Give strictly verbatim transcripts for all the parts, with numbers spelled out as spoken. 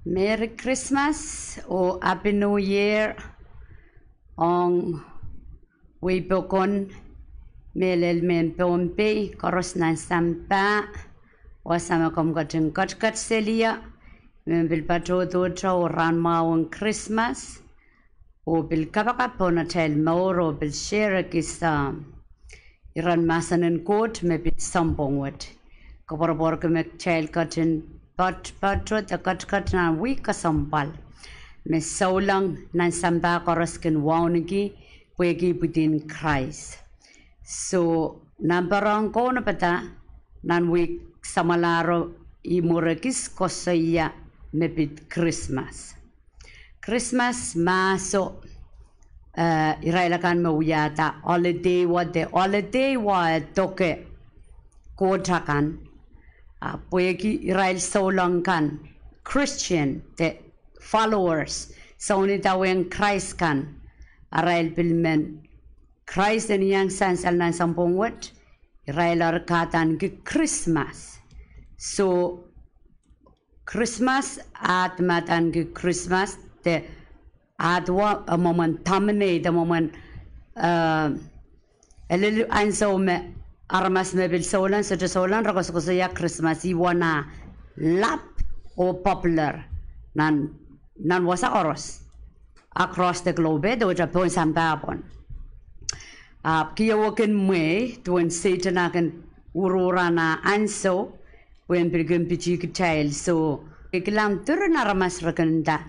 Merry Christmas oh Happy New Year ong wehi pokon mehlel mehn Pohnpei koaros nan sampah. Wasa me komw ketin ketiket seli ie, me pil patohdohte oh rahn mwahu en Krismas, oh pil kapakap pohn atail mour oh pil share kis iren mahsen en Koht me pid sounpwong wet. Koapworopworki me kitail ketin poatopoat de ketiket nan wihk kesempwal me souleng nan sampah koaros kin wauneki pwehki ipwidin Krais. Soh, nan pwarohng kaunopada nan wihk samwalahro, I mwur ekis koasoia me pid Krismas. Krismas mahso, eh, irail akan me wiahda holiday wet, holiday wet e doke Koht akan, ah, pwehki irail souleng kan, Christian de followers, soun idawehn Krais kan, arail pil men Krais en iang sansal nan sounpwong wet, irail eri kahdaneki Krismas. Soh, Krismas, ahd me adaneki Krismas de ahd wet e mwomwen dominate, e mwomwen, eh, e lel ansou me aramas me pil souleng, sohte souleng, re koasokoasoia Krismas, ih wasa lap oh popular nan, nan wasa koaros across the globe, de wehte pohn sampah pwon. Ahpw keieu kin mwehi duwen Sehdan eh kin uruhr nan ah ansou pwehn pil kin pitih kitail. Soh, e kilang diren aramas re kin nda,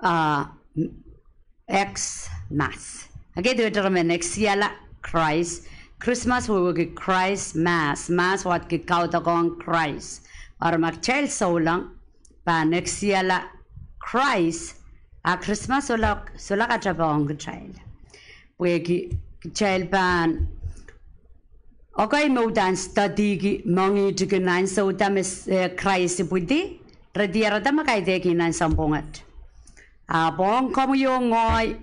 ah, Xmas. Okei, de wehte re men Xmas, Krais. Krismas wehwehki Krais, Mas, Mas wadki kaudokiong Krais. Eri ma kitail souleng pahn Xmas Krais, a Krismas solahr, solahr katepe ong kitail. Pwehki kitail pahn okei me uhdahn studyki, moangihdi kin ansou da me, eh, Krais ipwidi, re diarada me kaidehk nan sounpwong wet. Ahpw ong komwi oh ngehi,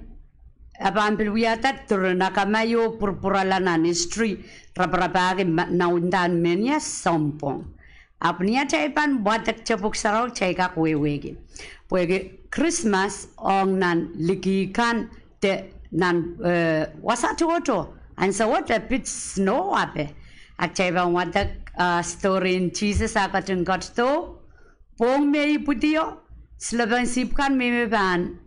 e pahn pil wiahda diren akamai oh pwurpwurala nan history, raparapahki ma-, nan uhdahn mehnia sounpwong. Ahpw ni atail pahn wadek te Pwuhk Sarawi kitail kak wehwehki. Pwehki Krismas ong nan liki kan de nan, eh, wasa tohto, ansou wet e pid snow ape. A kitail pahn wadek, ah, story en Sises ah ketin ketido, pwohng me ipwidio, silepen sihpw kan me me pahn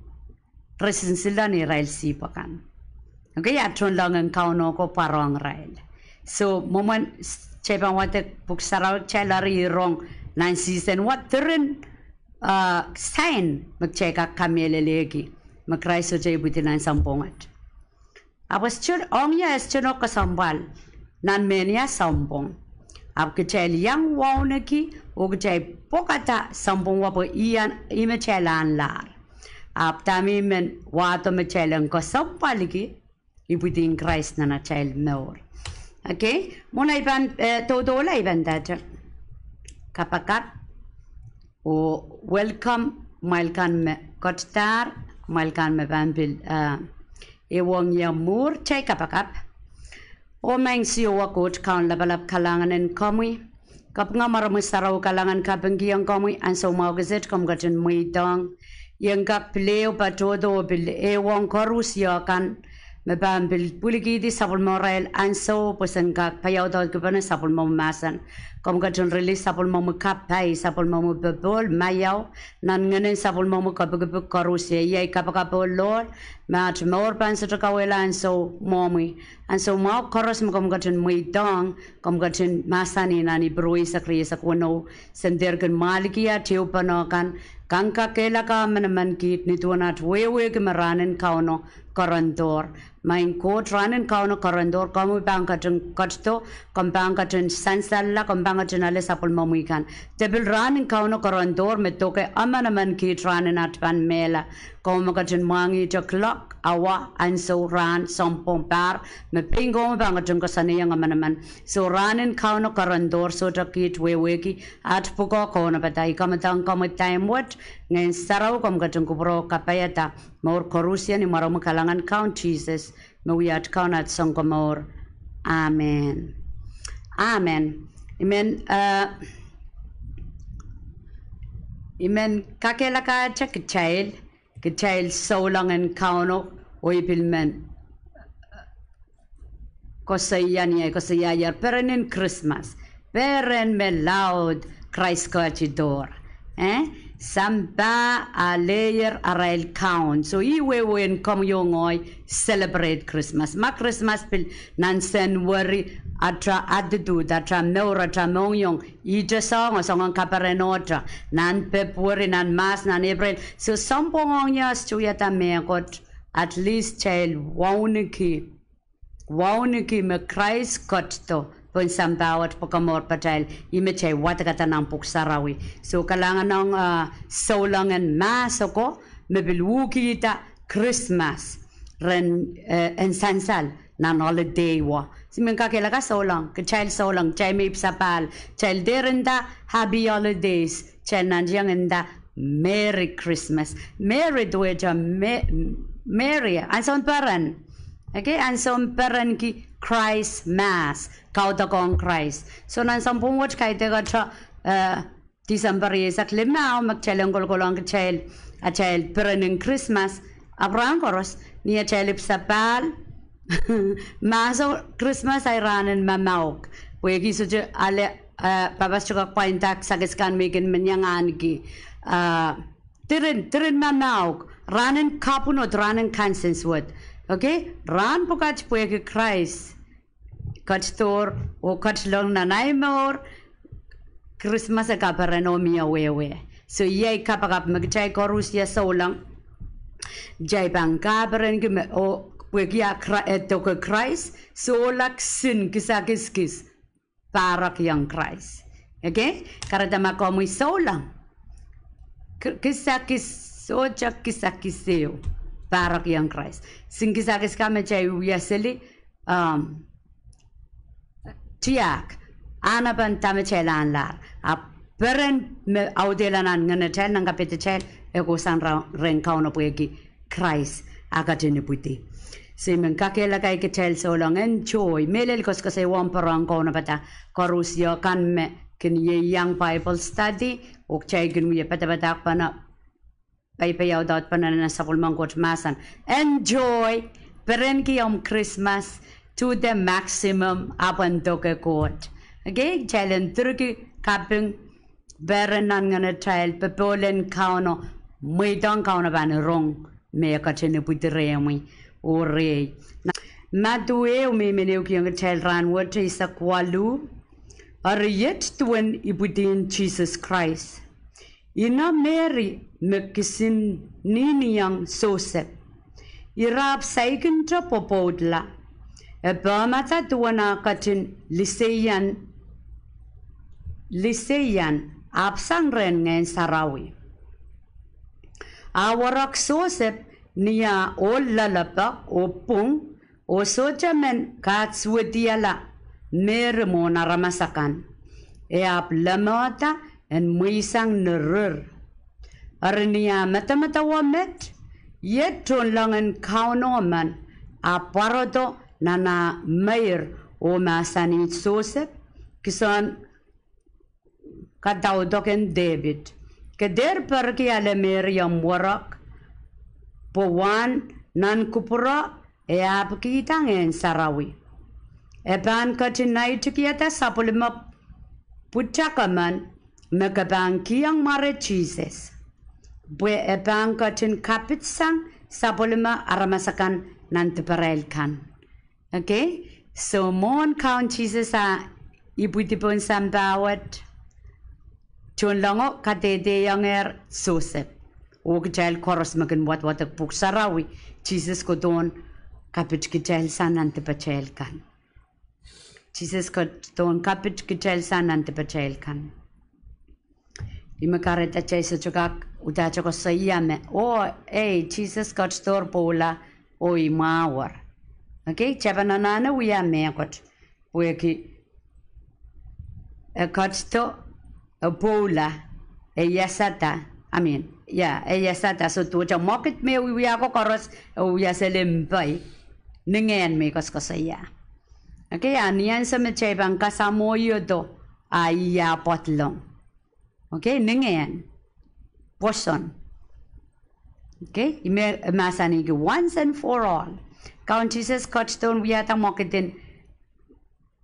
re sinsile ni irail sihpw akan. Okei, a tohnleng en Kauno ko pwarohng irail. Soh, mwomwen s-, kitail pahn wadek Pwuhk Sarawi kitail eri rong nan season wet diren, ah, sign me kitail kak kamehlelehki me Krais sohte ipwidi nan sounpwong wet. Ahpw e sohte, ong ie e sohte nohk kesempwal nan mehnia sounpwong. Ahpw kitail iang wauneki oh kitail pwokada sounpwong wet pwe ih me kitail ahnlahr. Ahpw dahme I men wahdo me kitail en kesempwalki ipwidin Krais nan atail mour. Okei, mwohn ei pahn, eh, dohdohla I pahn ndahte kapakap oh welcome kumwail kan me ketidahr, kumwail kan me pahn pil, eh, ehuong ie mwuhr, kitail kapakap. Oh Maing Siohwa Koht Kaun Lapalap, kalahngan en komwi. Kapinga mwaromwi sarawi, kalahngan kapingkihong komwi ansou mwahu kiset komw ketin mweidohng ien kak pil ehu patohdo oh pil ehuong koaros kan me pahn pil pwilikihdi sapwellimomwi irail ansou pwe sen kak paiaudaudkipene sapwellimomwi mahsen. Komw ketin release sapwellimomwi kapai, sapwellimomwi popohl, maiau, nan ngehnen sapwellimomwi kepikipik koaros. Iei ei kapakap, oh Lord, me at mour pahn sohte kauwehla ansou mwohmwi. Ansou mwahu koaros me komw ketin mweidohng, komw ketin mahsanih nan Ipru eisek, rieisek weneu, sen dehr kin mwahlikier tehupene kan, kan kakehlaka emenemen kiht ni duwen at wehwehki me rahn en Kauno kerendohr. Maing Koht, rahn en Kauno kerendohr, komwi pahn ketin ketido, komw pahn ketin sansalla, komw pahn ketin ale sapwellimomwi kan. De pil rahn en Kauno kerendohr me doke emenemen kiht rahn en at pahn mehla. Komw me ketin mwahngihte kilok, awa, ansou, rahn, sounpwong, pahr, me pein komwi pahn ketin koasoanehiong emenemen. Soh, rahn en Kauno kerendohr, sohte kiht wehwehki at pwukoa kaunopada. I kamedoang komwi time wet, Ngehn Sarawi komw ketin kupwure kapaiada mour koaros. Ni mwaromwi kalahngan Kaun Sises, me wia at Kaun, at Sounkomour. Amen. Amen. I men, eh, I men kakehlakahte kitail, kitail souleng en Kauno, oh I pil men koasoia ni ahi koasoiaier peren en Krismas. Peren me laud Krais ketidohr. Eh? Sampah alehier arail kaun. So, ih wehwehn komwi oh ngehi celebrate Krismas. Ma Krismas pil nan Senweri, ata attitude, ata mour, ata mohngiong, ihte soangen, soangen kaperenohte. Nan Pepweri, nan Mahs, nan Epreil. So, sounpwong ong ias tu iada mehkot, at least kitail wauneki wauneki me Krais ketido pohn sampah wet pwe komour patail, ih me kitail wadekada nan Pwuhk Sarawi. So kalahngan ong, ah, souleng en Mahs oko, me pil uhkihda Krismas, ren, eh, en sansal nan holiday wo. Se men kakehlaka souleng, kitail souleng, kitail me ipwsapahl, kitail dehr nda Happy Holidays, kitail nantihong nda Merry Christmas. Merry duwehte Me-, Mary, ansoun peren. Okay, ansoun perenki Christmas, kaudok ong Krais. So nan sounpwong wet kaidehkte, eh, December eisek limau, me kitail en kolokolohng kitail, atail peren en Krismas, ahpw rahn koaros, ni atail ipwsapahl, Mahso Krismas ahi rahn en mamauk. Pwehki sohte ale, eh, pahpa sohte kak pwainda kisakis kan me I kin men ianganki. Ah, diren, diren mamauk, rahn en kapwunod, rahn en kansensuwed. Okay? Rahn pwukat pwehki Krais ketidohr oh ketilong nan ahi mour, Krismas e kaperen oh mie wehwe. So iei kapakap me kitail koarusie souleng. Kitail pahn kaperenki me, oh, pwehki a Kra-, e doke Krais, sohla kisin kisakis kis, pahrekiong Krais. Okay? Kahrehda ma komwi souleng, ki-, kisakis, sohte kisakis ehu, pahrekiong Krais. Kisin kisakis kan me kitail wia seli, um, tiahk, ahnepen dahme kitail ahnlahr. Ahpw peren me audehla nan ngenetail, nan kapehdatail, e kohsang ra-, rehn Kauno pwehki Krais a ketin ipwidi. Se I men kakehlaka kitail souleng enjoy. Mehlel koasoakoasoi wehwehn pwurehng kaunopada koarusie kan me kin ieiang Bible study, oh kitail kin wie padapadahk pahn paipai audaudpene nan sapwellimen Koht mahsen. Enjoy, perenki omw Krismas to the maximum, ahpw en doke Koht. Okay, kitail en direki kaping, peren nan ngenetail, popohl en Kauno, mweidohng Kauno pahn rong me e ketin ipwidi rehmwi oh rehi. Madiu ehu me I men ehukihong kitail rahnwet eisek waluh, eri iet duwen ipwidin Sises Krais. Ina Meri me kisin nihniong Sosep. Ira ahpw saikinte pwopwoudla. E pehmada duwen ah ketin liseian, liseian ahpw sang rehn Ngehn Sarawi. Ah werek Sosep ni ah ohl lelepek oh pwung, oh sohte men kahsuwedihala Meri mwohn aramas akan. E ahpw lemehda en mweisang ni rir. Eri ni ah medemedewe met, iet tohnlengen Kauno men ahpw pwarodo nan ah meir oh mahsanih Sosep, kison kadaudok en Depit, ke dehr perki ale Meri omw werek, pwe wahn nan kupwuro e ahpw kihda Ngehn Sarawi. E pahn ketin naitikihada sapwellime pwutak emen me ke pahn kihong mware Sises, pwe e pahn ketin kapidsang sapwellime aramas akan nan diparail kan. Okay? So mwohn Kaun Sises ah ipwidi pohn sampah wet, tohnlengo kadehdehiongehr Sosep. Oh kitail koaros me kin wadwadek Pwuhk Sarawi, Sises kohdohn kapit kitail sang nan dipatail kan. Sises kohdohn kapit kitail sang nan dipatail kan. Ih me kahrehda kitail sohte kak uhdahte koasoia me, oh, ei, Sises ketidohr, pwoula, oh imwahwei. Okay, kitail pahn anahne wia mehkot. Pwehki e ketido, e pwoula, e iasada, I mean, yeah, e iasada, so duwehte mwekid me wiewia ko koaros, e wia seli mpe, ningen me I koasokoasoia. Okay, a ni ansou me kitail pahn kasamwoiodo, a ih pwadlong. Okay, ningen. pwoson. Okay, ih me mahsanihki once and for all. Kaun Sises ketidohn wiahda mwekid en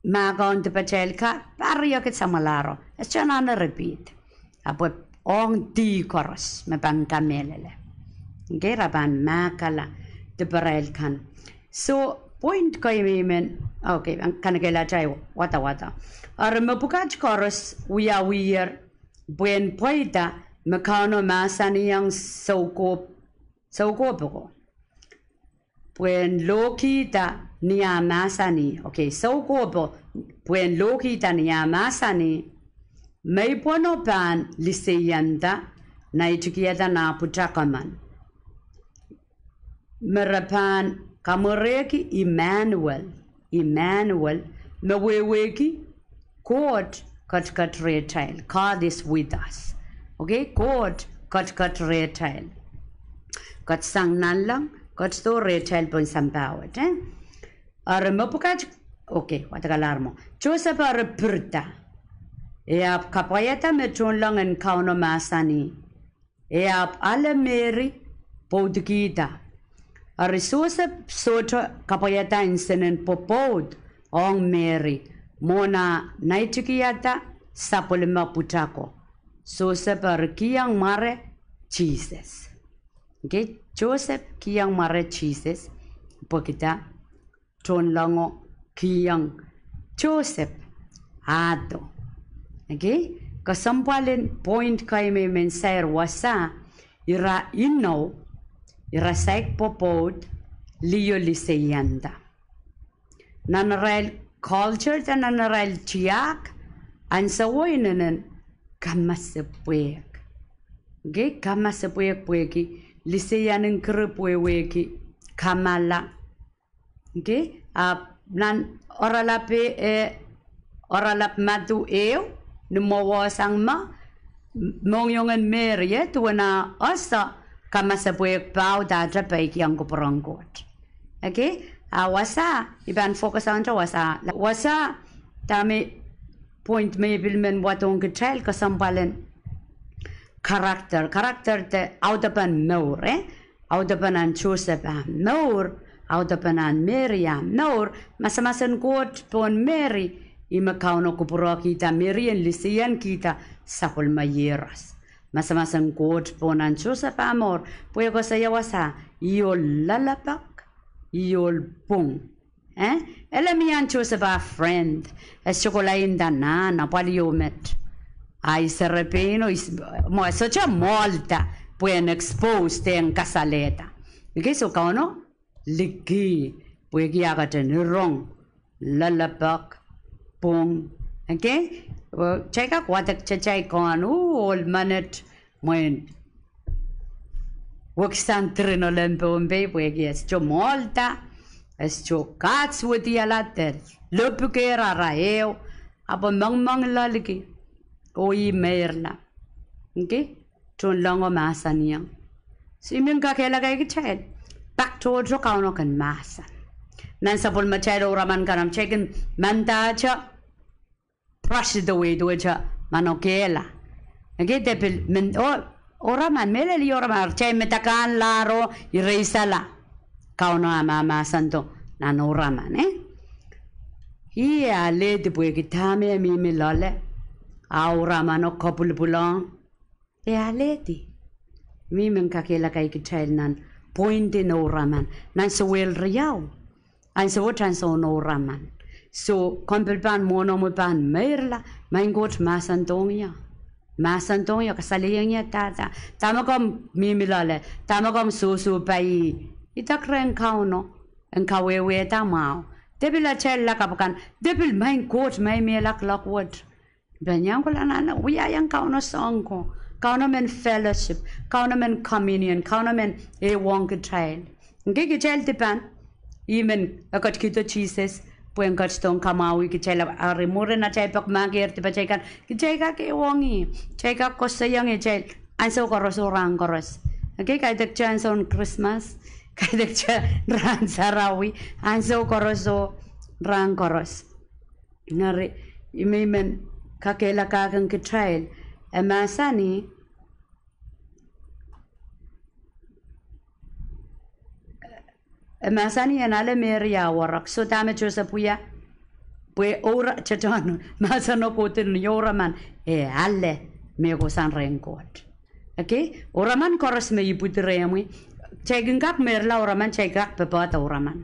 mahkohng dipatail kan, pahr riekid samwalahro. E sohte anahne repeat. Ahpw ong dih koaros me pahn kamehlele. Okay, re pahn mahkala diparail kan. So, point kei me I men, okay, kanekehla atail wadawad. Eri mepwukat koaros wiawiher pwehn pweida me Kauno mahsanihong soukohp-, soukohp oko. Pwehn lohkihda ni ah mahsanih, okay, soukohpo, pwehn lohkihda ni ah mahsanih, Meipweno pahn liseianda, naitikihada nah pwutak emen. Me re pahn kamwerehki Immanuel, Immanuel, me wehwehki Koht ketiket rehtail. God is with us. Okay, Koht ketiket rehtail. Ketido sang nanleng, ketido rehtail pohn sampah wet, eh? Eri mepwukat, okay, wadekala mwo. Joseph eri pirida. E ahpw kapwaiada me tohnleng en Kauno mahsanih. E ahpw ale Mery, pwoudikihda. Eri Joseph sohte kapwaiada nsenen pwopwoud ong Mery, mwohn ah naitikihada sapwellime pwutako. Joseph eri kihong mware Sises. Okay, Joseph kihong mware Sises, pwehki dah? Tohnlengo kihong Joseph ahdo. Okay, kesempwal en point kei me I men sair wasa, ira inou, ira saik pwopwoud, liho liseianda. Nan arail culture de nan arail tiahk, ansou inenen kamasepwehk. Okay, kamasepwehk pwehki liseian en kiripw wehwehki kamala. Okay, ahpw nan oralap, eh, oralap Madiu ehu, ni mwowe sang me, mohngiong en Mery, eh, duwen ah ese kamasepwehk pahudahte peikiong kupwur en Koht. Okay, a wasa, I pahn focus onte wasa, wasa, dahme point me I pil men wadohng kitail kesempwal en character. Character de audepen mour, eh? Audepen ahn Joseph ah mour, audepen ahn Mery ah mour, masamas en Koht pohn Mery, ih me Kauno kupwurokihda Mery en liseienkihda sapwellime iehros. Masamas en Koht pohn ahn Joseph ah mour, pwe koasoia wasa, ih ohl loalopwoat, ih ohl pwung. Eh? Ele mie ahn Joseph ah friend, e sohte kohla nda nan apwal ieu met. A I serepeino, I s-, mwo, e sohte mwohlda, pwehn expose de en kasalehda. Okay, so Kauno liki, pwehki ah ketin rong loalopwoat, pwung. Okay? Kitail kak wadek kitail kan, uh, ohl menet, mwein wekisang tiri nan lempompe, pwehki e sohte mwohlda, e sohte kadswediala de lopiker ara ehu, ahpw mengmengloaliki, oh ih meirla. Okay? Tohnlengo mahsanihong. So I men kakehlaka kitail, pak tohto Kauno kin mahsen. Nan sapwellimatail ouraman kan, ahpw kitail kin mandahte brush it away, duwehte manokehla. Okay, de pil men, oh, ouraman, mehlel ih ouraman, kitail medekanlahro, ireisala Kauno ah mahmahsendo nan ouraman, eh? Ih e alehdi pwehki dahme e mihmi loale, ah ouramano kapwilipwilong. E alehdi. I men kakehlaka kitail nan point en ouraman, nan sewel riau. Ansou wet ansoun ouraman. So, komw pil pahn mwohnomwi pahn meirla, Maing Koht mahsendohng ie. Mahsendohng ie, kasalehiong ie dahda. Dahme komw mihmi loale, dahme komw sohsohpai, idek rehn Kauno en kawehwehda mwahu. De pil atail lakapw kan, de pil Maing Koht me I mihla kuloak wet. Pahn iang kohla nan wiahiong Kauno soahng ko. Kauno men fellowship, Kauno men communion, Kauno men ehuong kitail. Okay, kitail dipan, I men, e ketikihdo Sises pwehn ketidohn kamwahwih kitail, eri mwurin atail pekmahkehr dipatail kan, kitail kak ehuong ih, kitail kak koasoiong ih, kitail ansou koaros oh rahn koaros. Okay, kaidehkte ansoun Krismas, kaidehkte rahn sarawi, ansou koaros oh rahn koaros. Eri, I men kakehlakahkin kitail, e mahsanih, E mahsanih en ale Mery ah warek. Soh dahme Joseph wia? Pwe oura, tetohn mahseno kohdo ni ouraman, e ale mehkohsang rehn Koht. Okay? Ouraman koaros me ipwidi rehmwi, kitail kin kak meirla ouraman, kitail kak popohd ouraman.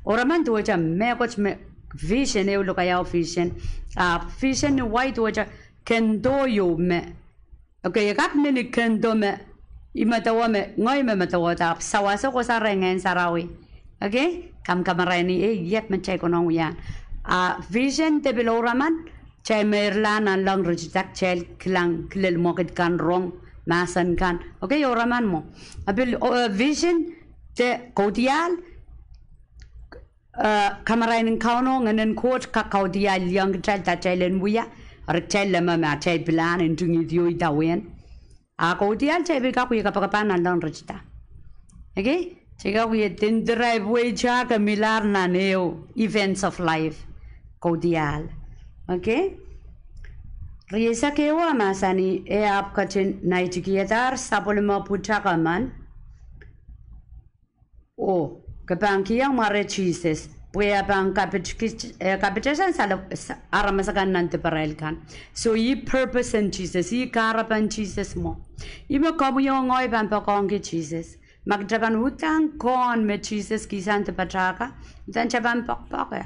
Ouraman duwehte mehkot me vision, ehu lokaiah vision. Ah, vision ni wai duwehte kendo ieu me Okay, e kak mih ni kendo me I medewe me, ngehi me medewe, ahpw sawas o kohsang rehn Ngehn Sarawi. Okay, kam kamaraini, eh, iet me kitail konehng wia. Ah, vision de pil ouraman, kitail meirla nanleng ritida, kitail kilang kilel mwekid kan rong mahsen kan. Okay, ouraman mwo. A pil, oh, eh, vision de kaudiahl, eh, kamarain en Kauno, Ngehn en Koht kak kaudiahliong kitail, da kitail en wia, eri kitail leme ma kitail pilahn ntingihdi oh idawehn. A kaudiahl kitail pil kak wia kapakap nanleng ritida. Okay? Kitail kak wia dindirail pweida ke milahr nan ehu events of life. Kaudiahl. Okay? Rieisek ehu a mahsanih, e ahpw ketin naitikihadahr sapwellime pwutak emen oh ke pahn kihong mware Sises, pwe e pahn kapit-, eh, kapitehsang sale-, sa-, aramas akan nan diparail kan. So, ih purpose en Sises, ih kahrepen Sises mwo. Ih me komwi oh ngehi pahn poakohngki Sises. Ma kitail pahn uhdahn kohn me Sises kihsang dipatail kan, uhdahn kitail pahn poakpoake.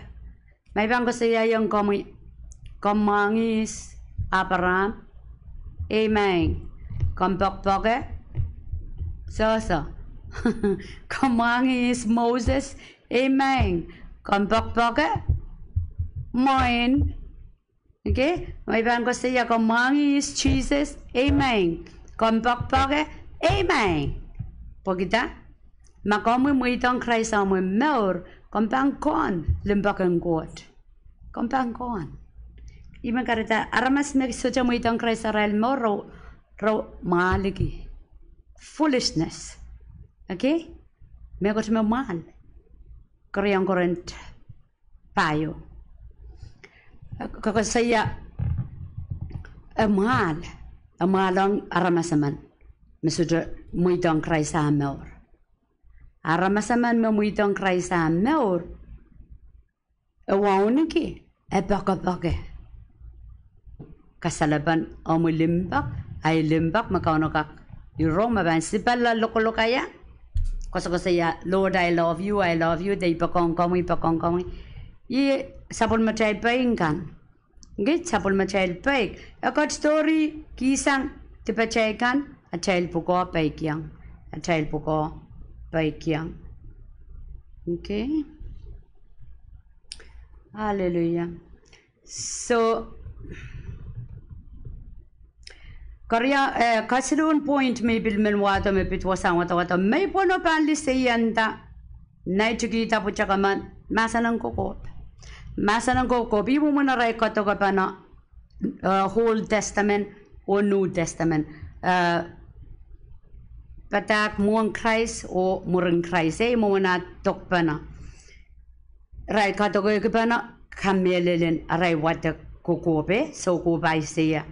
Ma I pahn koasoiaiong komwi, komw mwahngih ihs Abraham? Amen. Komw poakpoake? Sohso. Komw mwahngih ihs Moses? Amen. Komw poakpoake? Mwein. Okay? Ma I pahn koasoia komw mwahngih ihs Sises? Amen. Komw poakpoake? Amen. Pwehki dah? Ma komwi mweidohng Krais omwi mour, komw pahn kohn limpoak en Koht. Komw pahn kohn. Ih me kahrehda aramas me sohte mweidohng Krais arail mour, re, re mwahliki. Foolishness. Okay? Mehkot me mwahl. Keriau Korint pahieu. Ke koasoia, e mwahl, e mwahl ong aramas emen me sohte mweidohng Krais ah mour. Aramas emen me mweidohng Krais ah mour, e wauneki, e poakepoake. Kasalepen omwi limpoak, ahi limpoak me Kauno kak irong me pahn sipala lokolok aia. Koasokoasoia, Lord, I love you, I love you, de I poakohng komwi, I poakohng komwi. Ih sapwellimatail pein kan. Nge sapwellimatail peik. E ketidohr kihsang dipatail kan, atail pwukoa peikiong. Atail pwukoa peikiong. Okay. Hallelujah. So, keriau, eh, kesiluhn point me I pil men wahdo me pid wasahn wadawado, me I pwehn oh pahn liseienda, naitikihda pwutak emen, mahsen en kokohp. Mahsen en kokohp, ih mwomwen arail kadokepene, eh, Old Testament oh New Testament. Eh, padahk mwohn Krais oh mwurin Krais, eh, ih mwomwen ah dokpene. Irail kadokekipene kamehlelen arail wadek kokohp, eh, soukohp Aiseia,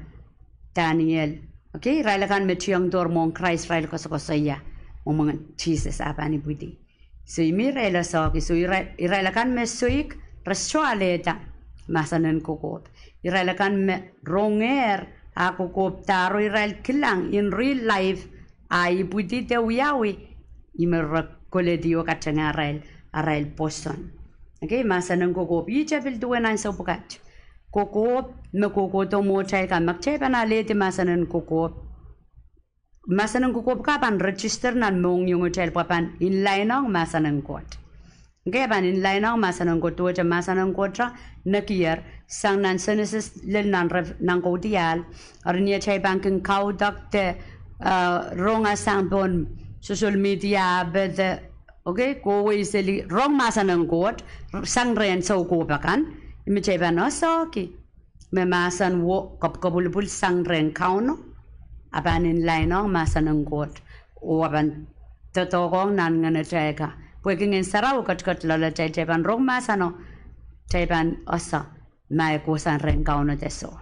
Daniel. Okay, irail akan me tiongdohr mwohn Krais, irail koasokoasoia mwomwen Sises ah pahn ipwidi. So ih me irail asohki, so irail, irail akan me soik, re soh alehda mahsen en kokohp. Irail akan me rongehr ah kokohp dahro, irail kilang in real life, ah ipwidi de wiawi, ih me re koledi oh katengehda arail, arail pwoson. Okay, mahsen en kokohp, ihte pil duwen ansou pwukat. Kokohp me kohkohdo mwohtail kan, ma kitail pahn alehdi mahsen en kokohp. Mahsen en kokohp ka pahn register nan mohngiongitail pwe pahn inlainohng mahsen en Koht. Okay, pahn inlainohng mahsen en Koht, duwehte mahsen en Koht nekier, sang nan Senesis lel nan Rev-, nan Kaudiahl, eri ni atail pahn kin kaudok de, eh, rong sang pohn social media, pwe de, okay, kohwei seli rong mahsen en Koht, sang rehn soukohp akan, ih me kitail pahn asohki me mahsen wo kapwukapwulpwul sang rehn Kauno, a pahn inlainohng mahsen en Koht, oh a pahn doadoahkohng nan ngenetail ka. Pwehki Ngehn Sarawi ketiket loalatail, kitail pahn rong mahseno, kitail pahn ese ma e kohsang rehn Kauno de soh.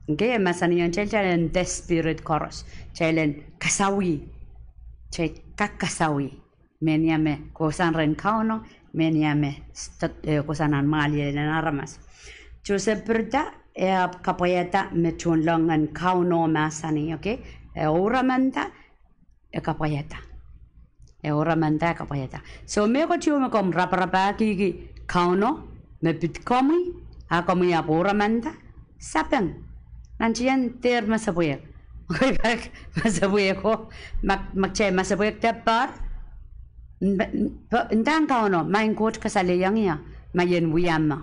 Okay, mahsanihong kitail, kitail en de spirit koaros, kitail en kasawih, kitail kak kasawih. Mehnia me kohsang rehn Kauno, mehnia me, eh, kohsang nan mwahliel en aramas. Joseph pirida, e ahpw kapwaiada me tohnleng en Kauno mahsanih, okay? E ouramanda, e kapwaiada. E ouramanda, e kapwaiada. So mehkot ieu me komw raparapahkihki Kauno, me pid komwi, a komwi ahpw ouramanda, sapeng. Nantihong dehr masepwehk. Kei pak masepwehk o, ma, ma kitail masepwehk de par, n, n, pe, ndahng Kauno, Maing Koht, kasalehiong ie, ma I en wia me.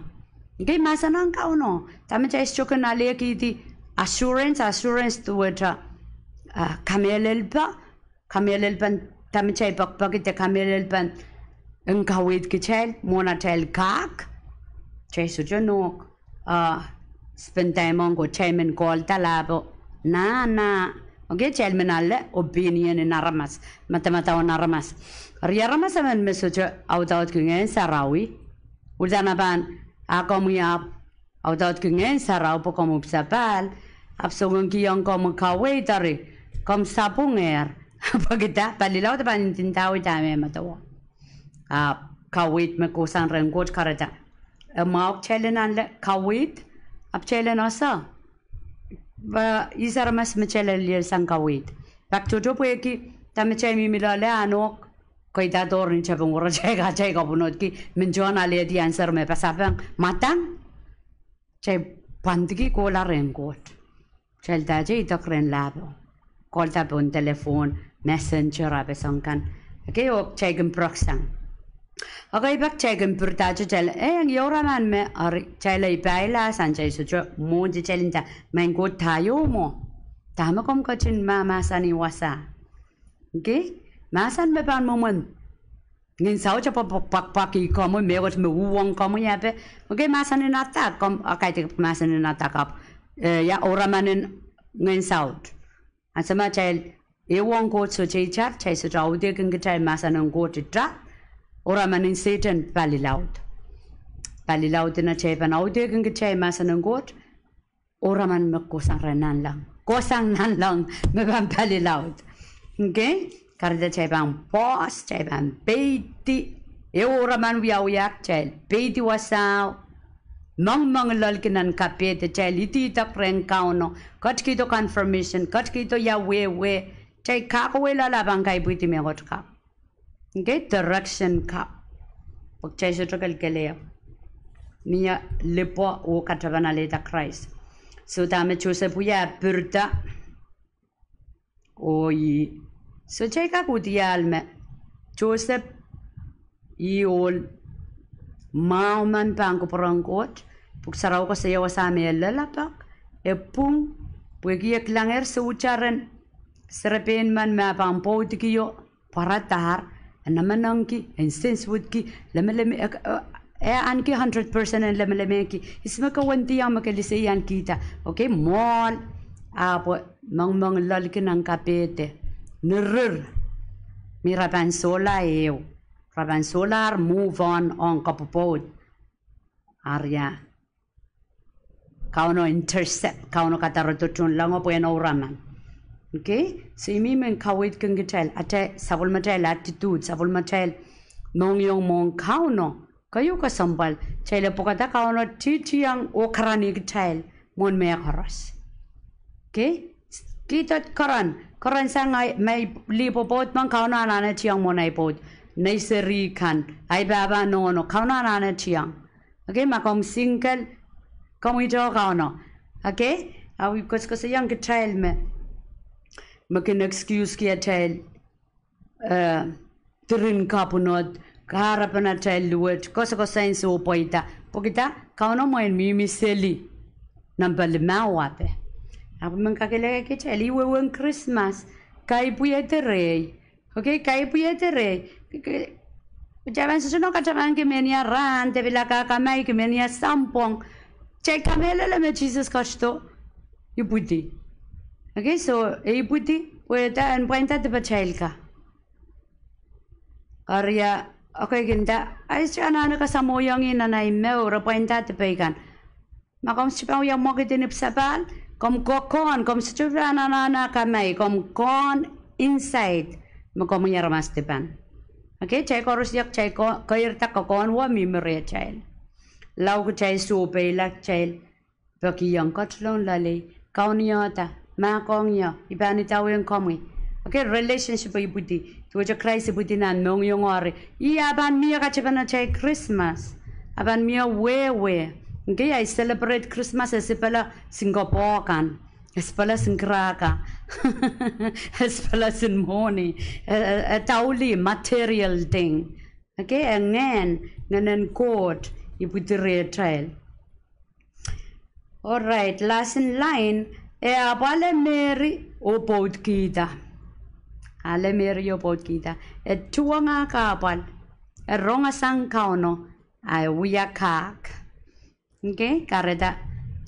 Kei mahsen en Kauno, dahme kitail sohte kin alehkihdi assurance, assurance duwehte, ah, kamehlelpe, kamehlelpen dahme kitail pekipeki de kamehlelpen en kaweid kitail mwohn atail kak. Kitail sohte nohk, ah, spend time ong ko, kitail men kolda lahpo, nah, nah. Okay, kitail men ale opinion en aramas, madamadau en aramas. Eri aramas emen me sohte audaudki Ngehn Sarawi, uhdahn e pahn, a komwi ahpw audaudki Ngehn Sarawi pwe komwi pwusapahl, ahpw soangen kihong komwi kaweid, eri komw sapwungehr. Pwehki dah? Palilaud pahn ndindawei dahme medewe. Ahpw kaweid me kohsang rehn Koht kahrehda e mwahu kitail en ale kaweid, ahpw kitail en ese, pwe ihs aramas me kitail lel sang kaweid. Pak tohto pwehki dahme kitail mihmi loale, a nohk, keidadohr ni tepin woro, kitail kak, kitail kapwunodki, men tohn alehdi answer me pasapeng, mwadang. Kitail pwandiki kohla rehn Koht. Kitail dahte idek rehn lahpo, kolda pohn telephone, messenger, a peseng kan. Okay, oh kitail kin pirek sang. Okay, pak kitail kin piridahte kitail, eh, I ouraman me, eri kitail ei pailahsang, kitail sohte mwohn kitail nda, Maing Koht, dah ieu mwo? Dahme komw ketin mahmahsanih wasa? Okay? Mahsen me pahn mwomwen ngehn saut, ahpw pwakpwakih komwi, mehkot me uhwong komwi, ape. Okay, mahsen en attack, komw, a kaidehk mahsen en attack ahpw, eh, ia ouraman en ngehn saut. Ansou me kitail ehuong Koht sohte itar, kitail sohte audehkin kitail mahsen en Koht itar, ouraman en Sehdan palilaud. Palilaud en atail pahn audehkin kitail mahsen en Koht, ouraman me kohsang rehn nanleng, kohsang nanleng me pahn palilaud. Okay? Kahrehda kitail pahn pwoas, kitail pahn peidi, ehu ouraman wiawia kitail, peidi wasao, mengmengloalki nan kapehde, kitail ididek rehn Kauno, ketikihdo confirmation, ketikihdo ia wehwe, kitail kak wehwehla, a pahn kaipwidi mehkot ka. Okay, direction ka. Pwe kitail sohte kelkelehiong. Mie lipwo oh katapan alehda Krais. So dahme Joseph wia, e pirida. Oh ih. So kitail kak uhdiahl me Joseph, ih ohl mwahu men pahn kupwuren Koht. Pwuhk Sarawi koasoia wasa me e lella pak, e pwung, pwehki e kilangehr soutar en serepein men me e pahn pwoudikio, pwaradahr, e nemenengki, e nsensuwedki, lemeleme, e, e, e ahneki hundred percent en lemelemehki. Ihs me ke wendiong me ke liseiahn kihda? Okay, mwohl, ahpw mengmengloalki nan kapehde. Nirir, me re pahn sohla ehu. Re pahn sohlahr move on ong kapwopwoud. Eri ia, Kauno intercept, Kauno kadarodo tohnlengo pwehn ouraman. Okay? So I mihmi en kaweidkin kitail, atail, sapwellimatail attitude, sapwellimatail mohngiong mwohn Kauno. Keieu kesempwal, kitail pwukada Kauno titiong oh karanih kitail mwohn mehkoaros. Okay? Kihda keren, keren sang ahi, ma lih pwopwoud men Kauno anahnehtiong mwohn ahi pwoud. Nei seri kan, ahi pahpa nohno, Kauno anahnehtiong. Okay, ma komw single, komw ito Kauno. Okay? A I koasokoasoiong kitail me, me kin excuseki atail, eh, diren kapwunod, kahrepen atail luwet, koasokoasoiong soh pweida. Pwehki dah? Kauno mwein mihmi seli. Nempe limau ape. Ahpw men kakehlaka kitail, ih wehwehn Krismas. Kaipwihedi rehi. Okay, kaipwihedi rehi. Kitail pahn sohte nohk katamanki mehnia rahn, de pil kak kamaihi mehnia sounpwong. Kitail kamehlele me Sises ketido ipwidi. Okay, so e ipwidi, pwe dah? En pwainda dipatail ka. Eri ia, okay, kin dah, ahi sohte anahne kasamwohiong ih nan ahi mour, e pwainda dipei kan. Ma komw sohte pahn wia mwekid en ipwsapahl, komw kohkohn, komw sohte pahn anahne kamaihi, komw kohn inside, me komwi aramas dipan. Okay, kitail koaros iak, kitail ko-, keirda kokohn wet mihmi rehtail. Lao kitail sohpeila, kitail pekihong ketilong loalei, kaunihda, mahkohng ie, I pahn idawehn komwi. Okay, relationship ipwidi, duwehte Krais ipwidi nan mohngiong eri. Ih a pahn mie katepen atail Krismas. A pahn mie wehwe. Okay, ahi celebrate Krismas esipela sin kopohkan. Esipela sin kraka. Esipela sin mwohni. E, e, e dauli material thing. Okay, e ngehn, ngehnen Koht ipwidi rehtail. Alright, lesson line, e apwal Meri oh pwoudkihda. Ale Meri oh pwoudkihda. E tuhwong ah kahpwal. E rongasang Kauno, a e wia kak. Okay, kahrehda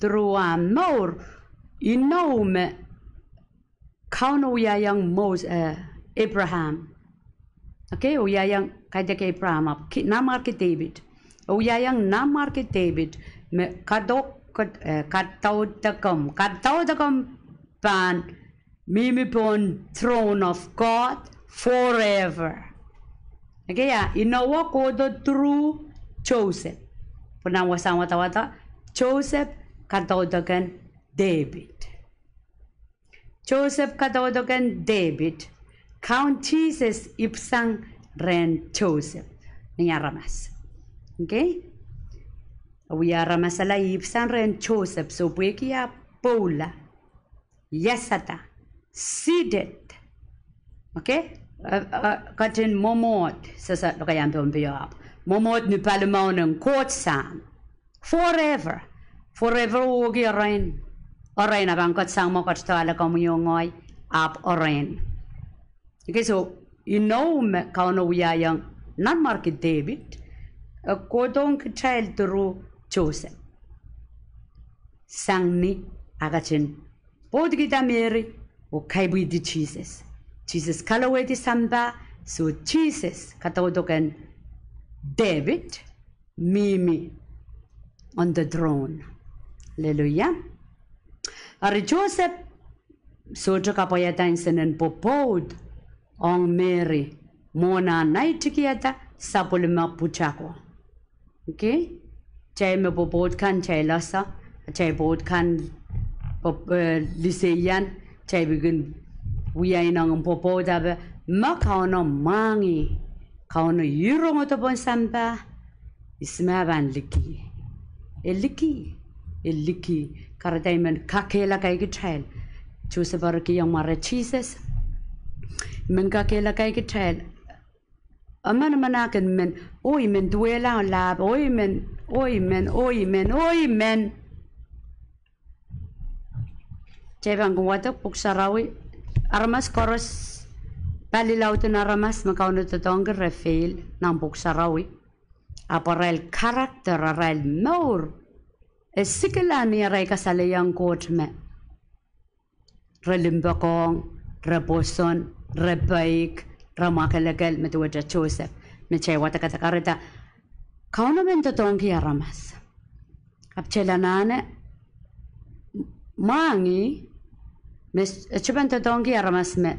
through ah mour, inou me Kauno wiahiong Mos-, eh, Abraham. Okay, wiahiong, kaidehk Abraham ahpw, ki-, nanmwarki David. Wiahiong nanmwarki David, me kadok-, kad-, eh, kadaudokomw, kadaudokomw pahn mihmi pohn throne of God forever. Okay, a inowo kohdo through Joseph. Pwe nan wasahn wadawad, Joseph kadaudoken David. Joseph kadaudoken David, Kaun Sises ipwisang rehn Joseph. Ni aramas. Okay? Wia aramas ala ipwisang rehn Joseph, soh pwehki ah pwoula, iasada, seated. Okay? Eh, eh, ketin mwomwohd, sehse lokaiahn Pohnpei ahpw mwomwohd ni palimaun en Koht Sahm. Forever. Forever wehwehki erein. Erein, a pahn ketido sang mwo ketido ale komwi oh ngehi, ahpw erein. Okay, so, inou me Kauno wiahiong nanmwarki David, e kohdohng kitail through Joseph. Sang ni ah ketin pwoudkihda Meri oh kaipwihdi Sises. Sises kalowehdi sampah, soh Sises kadaudoken David, mihmi on the throne. Hallelujah. Eri Joseph sohte kapwaiada nsenen pwopwoud ong Meri mwohn ah naitikihada sapwellime pwutako. Okay? Kitail me pwopwoud kan kitail ese, kitail pwoud kan pwop-, eh, liseian, kitail pil kin wia inengen pwopwoud ape, ma Kauno mwahngih, Kauno irongodo pohn sampah, ihs me pahn liki? E liki, e liki. Kahrehda I men kakehlaka kitail. Joseph eri kihong mware Sises. I men kakehlaka kitail. Emen, emen ah kin men, oh I men duwehla lahpo, oh I men, oh I men, oh I men, oh I men. Kitail pahn kin wadek Pwuhk Sarawi, aramas koaros, palilaud en aramas me Kauno doadoahngki re fail nan Pwuhk Sarawi. Ahpw arail character, arail mour, e sikila ni arail kasalehiong Koht me re limpoakohng, re pwoson, re peik, re mwakelekel, me duwehte Joseph, me kitail wadekada kahrehda Kauno men doadoahngki aramas. Ahpw kitail anahne mwahngih, me s-, e sohte pahn doadoahngki aramas me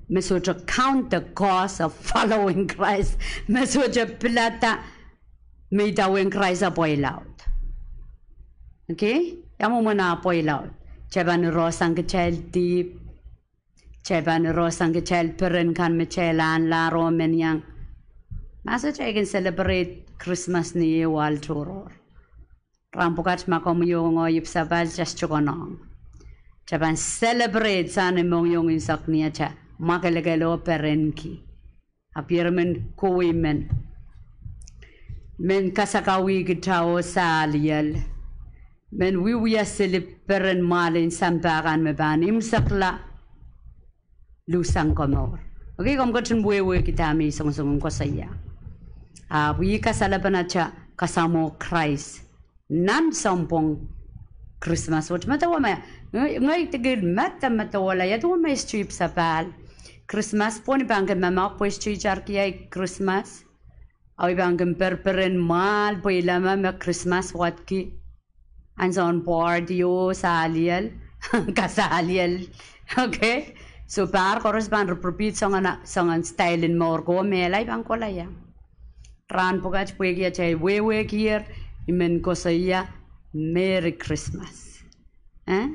me sohte count the cost of following Christ, me sohte pilada me idawehn Krais ah pweilaud. Okay? Ia mwomwen ah pweilaud? Kitail pahn irohsang kitail dihp. Kitail pahn irohsang kitail peren kan me kitail ahnlahr oh men iang. Mahs, kitail kin celebrate Krismas ni ehu ahl tohrohr. Rahn pwukat ma komwi oh ngehi ipwsapahl, kitail sohte konehng. Kitail pahn celebrate sang ni mohngiong, unsek ni atail mwakelekel oh perenki. Ahpw ieremen kohwei men, men kasakawihkitail oh saliel, men wiewia seli peren mwahl en sampah kan me pahn imwisekla luhsang komour. Okay, komw ketin wehwehki dahme I songosong en koasoia. Ahpw ih kasalepen atail kasamwo Krais nan sounpwong Krismas wet. Medewe me, nge-, ngehi dikil mede, medewehla ia duwe me I sohte ipwsapahl Krismas pwon. I pahn kin mamahk pwe I sohte itarki ahi Krismas. Oh I pahn kin perperen mwahl pwe I leme me Krismas wadki. Ansoun party oh saliel, kasaliel. Okay? So pahr koaros pahn ripiripit soangen, soangen style en mour ko, mehla I pahn kohla ia. Rahn pwukat pwehki atail wehwehkier, I men koasoia, Merry Christmas. Eh?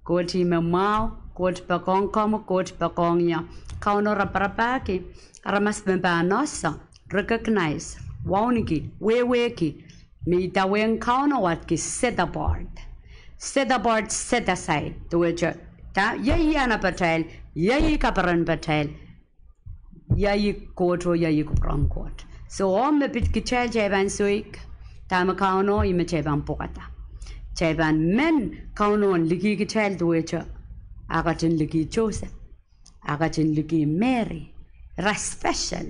Koht ih me mwahu, Koht poakohng komwi, Koht poakohng ie. Kauno raparapahki aramas me pahn ese, recognize, wauneki, wehwehki me idawehn Kauno wadki set apart. Set apart, set aside. Duwehte, dah, iei ih anahpatail, iei ih kaperenpatail, iei ih Koht oh iei ih kupwuren Koht. So, oh me pid kitail, kitail pahn soik dahme Kauno ih me kitail pahn pwukada. Kitail pahn men Kauno en liki kitail duwehte ah ketin liki Joseph, ah ketin liki Mary. Ira special,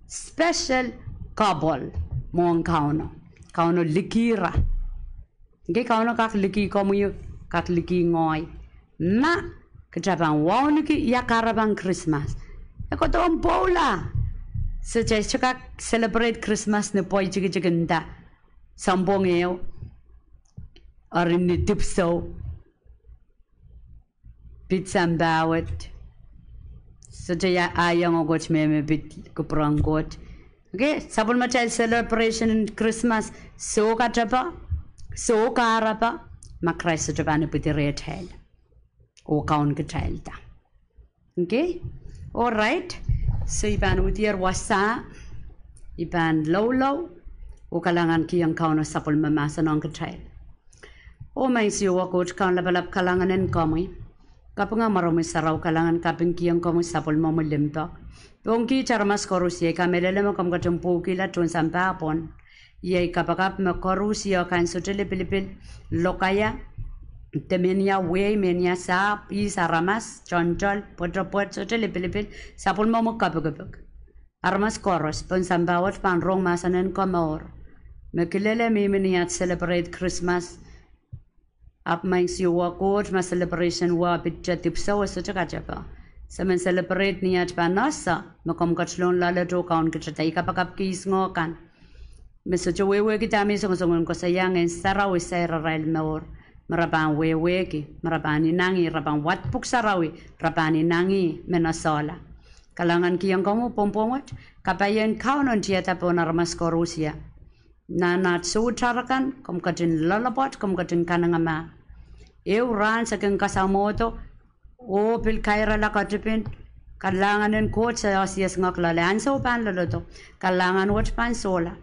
special couple mwohn Kauno. Kauno liki ira. Ngehi Kauno kak liki komwi, kak liki ngehi. Ma kitail pahn wauneki ia kahrepen Krismas, e kohdohn pwoula. Se kitail sohte kak celebrate Krismas ni pwoitikitiki nda sounpwong ehu, eri ni dipwisou, pid sampah wet. Sohte ia, ah iang Koht me, me pid kupwuren Koht. Okay, sapwellimatail celebration en Krismas, soh katepe, soh kahrepe, ma Krais sohte pahn ipwidi rehtail oh kaun kitailda. Okay? Alright. So I pahn uhdier wasa, I pahn loulou, oh kalahngan kihong Kauno sapwellime mahsen ong kitail. Oh Maing Siohwa Koht Kaun lapalap, kalahngan en komwi. Kapinga mwaromwi sarawi, kalahngan kapingkihong komwi sapwellimomwi limpoak. Pwehki kiht aramas koaros, iei kamehlele me komw ketin pwukihla tohn sampah pwon. Iei kapakap me koaros, ih kan sohte lipilipil, lokaia, de mehnia wehi, mehnia sahpw, ihs aramas, toantoal, pwetepwet, sohte lipilipil, sapwellimomwi kapikipik. Aramas koaros pohn sampah wet pahn rong mahsen en komour. Me kilele mihmi ni at celebrate Krismas. Ahpw Maing Siohwa Koht, ma celebration wet pid dipwisou e sohte katepe, se men celebrate ni at pahn ese me komw ketilong loaletail oh kaun kitailda. I kapakapki ihs ngoh kan me sohte wehwehki dahme I songosong en koasoia, Ngehn Sarawi sair arail mour, me re pahn wehwehki, me re pahn inangih, re pahn wad pwuhk sarawi, re pahn inangih me nosehla. Kalahngan kihong komwi pwohng pwong wet, kapaien Kauno en tiada pohn aramas koaros. Nan at soutahr akan komw ketin loalopwoat, komw ketin kanengamah. Ehu rahn se kin kasamwohdo oh pil kairala ketipin, kalahngan en Koht se osiesingek loale, ansou pahn lolodo. Kalahngan wet pahn sohla.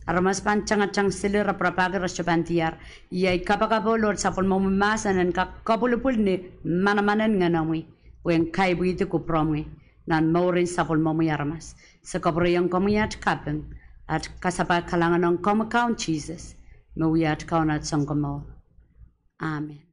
Aramas pahn tangatang sili, raparapahki, re sohte pahn diar. Iei kapakap, oh Lord, sapwellimomwi mahsen en kak kapwilipwil ni manaman en ngenemwi, pwehn kaipwihdi kupwuromwi nan mouren sapwellimomwi aramas. Se kapwureiong komwi at kaping, at kasapahl, kalahngan ong komwi Kaun Sises, me wia at Kaun, at Sounkomour. Amen.